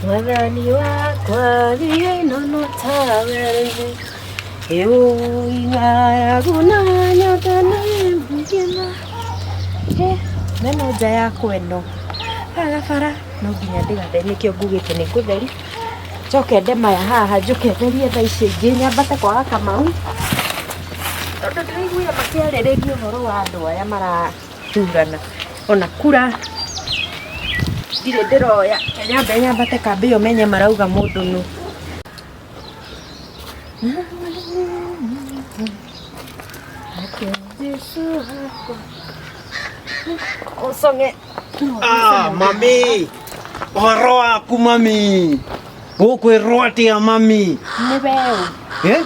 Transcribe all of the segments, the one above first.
Mwathani wakwa thiĩ ĩno no tawe Ĩũing'aragu na nyota na ngima. Neno nja yakwa ĩno barabara no nginya ndĩgathere nĩkĩo ngugĩte nĩ ngũtheri njoke ndemaya haha njũke therie thaa icio ingĩ nyambate kwa Kamau tondũ ndĩraiguire makĩarĩrĩria ũhoro wa andũ aya marathurana ona kura ndirĩ ndĩroya. Reke nyambe nyambate kambĩ ĩyo menye marauga mũndũ nũ. Ũcong'e. Ah, mami ũhoro waku mami gũkwĩrwo atĩa mami Nĩ weũ. Eh?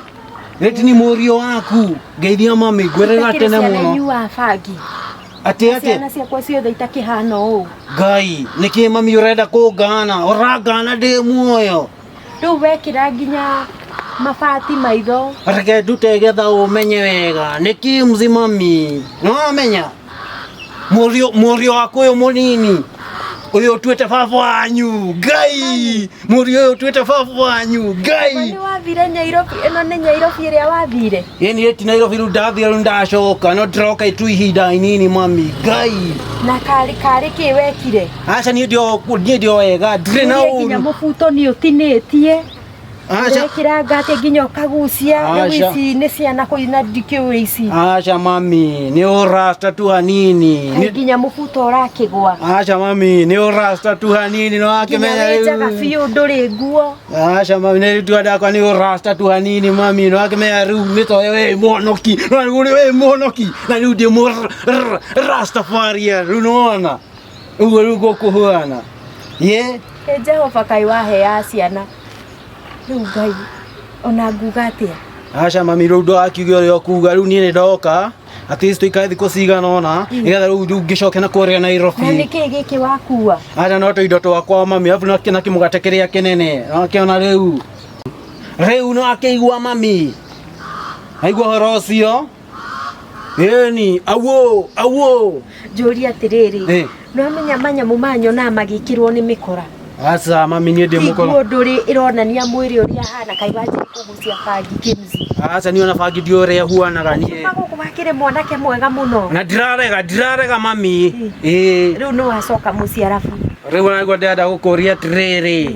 Rĩti nĩ mũriũ waku ngeithia mami ngwĩrĩra tene Ciana mũno inyuaga bangi. atĩ atĩ Ciana ciakwa ciothe itakĩhana ũũ. Ngai nĩkĩ mami ũrenda kũngana ũrangana ndĩ muoyo Rĩu wekĩra nginya mabati maitho. Reke ndute getha ũmenye wega nĩkĩ mzi mami nĩwamenya mũriũ mũriũ waku ũyũ mũnini ũyũ ũtuĩte baba wanyu Ngai mũriũ ũyũ ũtuĩte baba wanyu Ngai Nĩ wathire Nyairobi, ĩno nĩ Nyairobi ĩrĩa wathire? Ĩni ĩti Nairobi rĩu ndathire rĩu ndacoka no ndĩroka itu ihinda inini mami Ngai Na karĩ karĩ kĩ wekire? Aca niĩ ndio niĩ ndio wega ndirĩ na Ũrĩa nginya ũru mũbuto nĩ ũtinĩtie. Aca Ũrekĩra ngate nginya ũkagucia. Rĩu Aca. ici nĩ ciana kũina ndikĩũĩ ici. Aca mami nĩ ũrasta tu hanini Kaĩ nginya mũbuto ũrakĩgwa. Aca mami nĩ ũrasta tu hanini no Nginya akĩmenya wĩ njaga biũ ndũrĩ nguo. Aca mami nĩ rĩu ndakwa nĩ ũrasta tu hanini mami no akĩmenya rĩu nĩ toyo wĩ mũhonoki no rĩu wĩ mũhonoki na rĩu ndĩ mũ rastafaria rĩu nĩwona ũguo rĩu gũkũhuana ye Ĩ Jehova kaĩ waheaga ciana. Rĩu Ngai ona nguga atĩa? Aca mami rĩu ndũgakiuge ũrĩa ũkuga rĩu niĩ nĩ ndoka at least tũikare thikũ cigana ũna nĩgetha rĩu rĩu ngĩcoke na kũrĩa Nairobi Na nĩkĩ gĩkĩ wakua? Aca no tũindo twakwa mami arabu na na kĩmũgate kĩrĩa kĩnene wakĩona rĩu rĩu no akĩigua mami aigua ũhoro ũcio ĩni auo auo Njũrie atĩrĩrĩ, Eh. nĩwamenya manyamũ maya nyonaga magĩkĩrwo nĩ mĩkora. Aca mami niĩ ndĩ Ti mũkora nguo ndũrĩ ĩronania mwĩrĩ ũrĩa hana kaĩ wanjĩrĩ kũgucia bangi kĩmzi. Aca niĩ ona bangi ndiũĩ ũrĩa huanaga niĩ Kuma gũkũ wakĩrĩ mwanake mwega mũno. na ndirarega ndirarega mami ĩĩ Rĩu nĩ wacoka mũciĩ arabu. rĩu naguo ndĩrenda gũkũria atĩrĩrĩ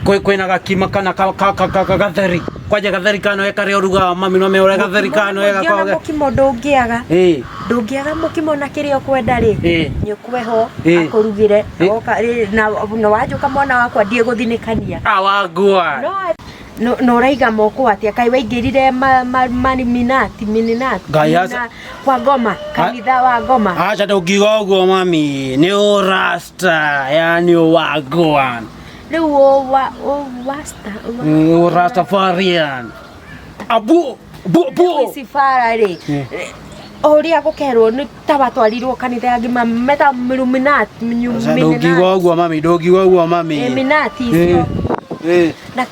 kwĩ kwĩna gakima kana ka- ka- ka- ka- ka- gatheri kwanja gatheri kanoe karĩa ũrugaga mami no meũrĩa gatheri kanoe Ũngĩona gakoragwo mũkimo ndũngĩaga. ĩĩ Ndũngĩaga mũkimo na kĩrĩa ũkwenda rĩ. Ĩĩ. Nyũkweho Ĩĩ. akũrugĩre. Ĩĩ. Oka rĩ, na na wanjũka mwana wakwa ndiĩ gũthinĩkania. awagwa No no na ũraiga moko atĩa kaĩ waingĩrire ma- ma- maniminati mininati Ngai aca- na- kwa ngoma kanitha wa ngoma aca ndũngiuga ũguo mami nĩ ũrasta yani ũwagwa rĩu ũwa ũwasta ũrastafarian abu bu bu ici bara rĩ ũrĩa gũkerwo nĩ ta watwarirwo kanitha ya ngima meta miluminati Aca ndũngiuga ũguo mami ndũngiuga ũguo mami minati icio Ĩĩ. na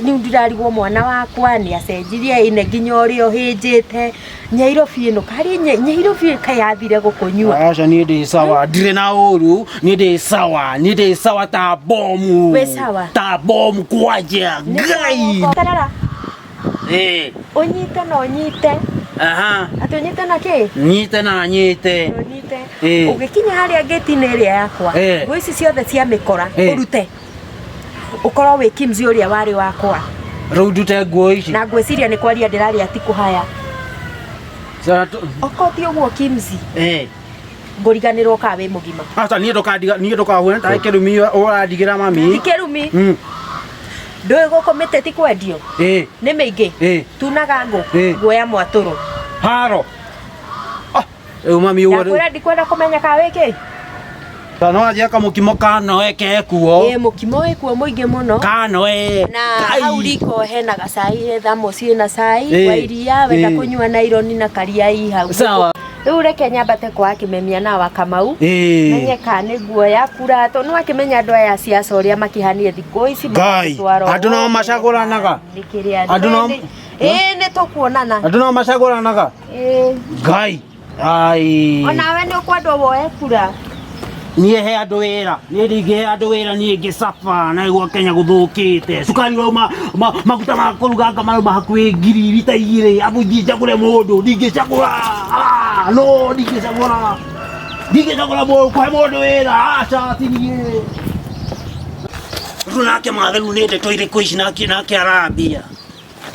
rĩu ndirarigwo mwana wakwa nĩ acenjirie ine nginya ũrĩa ũhĩnjĩte Nyairobi ĩno karĩ Nyairobi kaĩ yathire gũkũnyua Aca niĩ ndĩ sawa ndirĩ na ũru niĩ ndĩ sawa niĩ ndĩ sawa ta bomu Wĩ sawa? ta bomu kwanja ngai Tarara Ĩĩ. ũnyite na ũnyite aha atĩ ũnyite na kĩ nyite na nyite ũnyite Ĩĩ. ũgĩkinya harĩa ngĩti-inĩ ĩrĩa yakwa Ĩĩ. nguo ici ciothe cia mĩkora Ĩĩ. ũrute ũkorwo wĩ kimzi ũrĩa warĩ wakwa rĩu ndute nguo ici na ngwĩciria nĩ kwaria ndĩraria ti kũhaya Sasa tu- okorwo ti ũguo kimzi Ĩĩ. ngũriganĩrwo kana wĩ mũgima Aca niĩ ndũkandiga niĩ ndũkahuane tarĩ kĩrumi ũrandigĩra mami ti kĩrumi Mm. ndũĩ gũkũ mĩtĩ ti kwendio Ĩĩ. nĩ mĩingĩ Ĩĩ. tunaga ngũ Ĩĩ. nguoya mwatũrũ haro Ah, rĩu mami ũguo rĩu ndakwĩra ndikwenda kũmenya kana wĩ kĩ no anjie kamũkimo kanoe kekuo ĩ mũkimo wĩ kuo mũingĩ mũno kanoe na hau riko hena gacai he thamosi ĩna cai Ĩĩ. wa iria wenda Ĩĩ. kũnyua naironi na karia i hau Sawa. rĩu reke nyambate kwa akĩmemia na wa Kamau Ĩĩ. menye kana nĩ nguoya kura tondũ nĩwakĩmenya andũ aya a siasa ũrĩa makĩhanie thikũ ici Ngai, magĩtwarwo andũ no macagũranaga. nĩ kĩrĩa Andũ no- ĩĩ nĩ tũkuonana andũ no macagũranaga Ĩĩ. ngai ai onawe nĩ ũkwendwo woe kura. Niĩ he andũ wĩra, niĩ ndingĩhe andũ wĩra, niĩ ngĩcaba na nĩguo Kenya gũthũkĩte. Cukari ũrauma, maguta ma kũruga marauma hakuhĩ ngiri rita igĩrĩ, abu thiĩ njagũre mũndũ, ndingĩcagũra. Ah, no ndingĩcagũra. Ndingĩcagũra mũndũ, kũhe mũndũ wĩra, aca ti niĩ. Rĩu nake mathe rĩu nĩ ndeto irĩkũ ici nake nake arambia?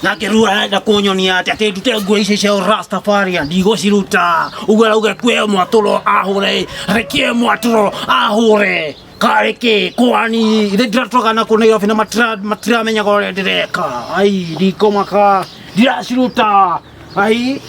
Nake rĩu arenda kũnyonia atĩ atĩ ndute nguo ici cia Rastafarian, ndigũciruta. Ũguo arauga kwe mwatũro ahũre, reke mwatũro ahũre. Karĩ kĩ kwani ithe ndiratũraga na kũ Nairobi na matiramenyaga ũrĩa ndĩreka. Ai, ndikũmaka, ndiraciruta. Ai.